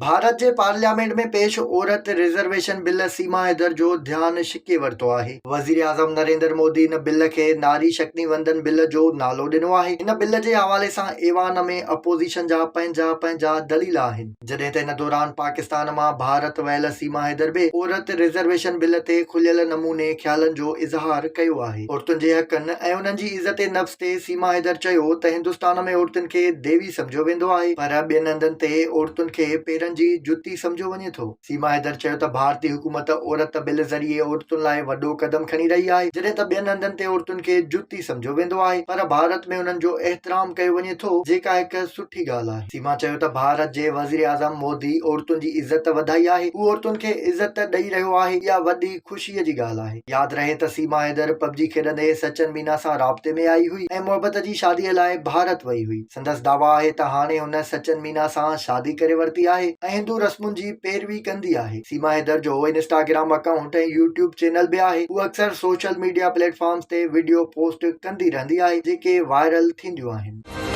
ڀارت جي پارليامينٽ ۾ پيش عورت ريزرويشن بل سيما حيدر جو ڌيان ڇڪي ورتو آهي. وزيراعظم نريندر مودي ان بل کي ناري شڪتي وندن بل جو نالو ڏنو آهي. ان بل جي حوالي سان ايوان ۾ اپوزيشن جا پنهنجا پنهنجا دليل آهن. جڏهن ته ان دوران پاڪستان مان ڀارت ويل سيما حيدر به عورت ريزرويشن بل تي کليل نموني خيالن جو اظهار ڪيو آهي. عورتن جي حقن ۽ انهن جي عزت نفس تي سيما حيدر چيو ته هندستان ۾ عورتن کي ديوي سمجهيو ويندو آهي پر ٻين هنڌن تي عورتن کي پيرن جي جتي سمجهيو وڃي ٿو. سيما حيدر چيو ته ڀارتي حڪومت عورت بل ذريعي عورتن لاء وڏو قدم کڻي رهي آهي جڏهن ته ٻين هنڌن تي عورتن کي جتي سمجهيو ويندو آهي پر ڀارت ۾ انهن جو احترام ڪيو وڃي ٿو جيڪا هڪ سٺي ڳالهه آهي. سيما چيو ته ڀارت جي وزيراعظم مودي عورتن جي عزت وڌائي آهي هو عورتن کي عزت ڏئي رهيو آهي اها وڏي خوشي جي ڳالهه آهي. ياد رهي ته سيما حيدر پب جي کيڏندي سچن مينا سان رابطي ۾ آئي هئي ۽ محبت جي شادي لاء ڀارت وئي هئي. سندس دعويٰ آهي ته هاڻي هن سچن مينا سان شادي ڪري ورتي آهي ۽ هندو رسمن جي پيروي ڪندي آهي. سيما حيدر جو انسٽاگرام اڪائونٽ ۽ يوٽيوب چينل به آهي. هوء اڪثر سوشل ميڊيا پليٽ فارمز تي وڊيو پوسٽ ڪندي رهندي آهي جيڪي وائرل ٿينديون آهن.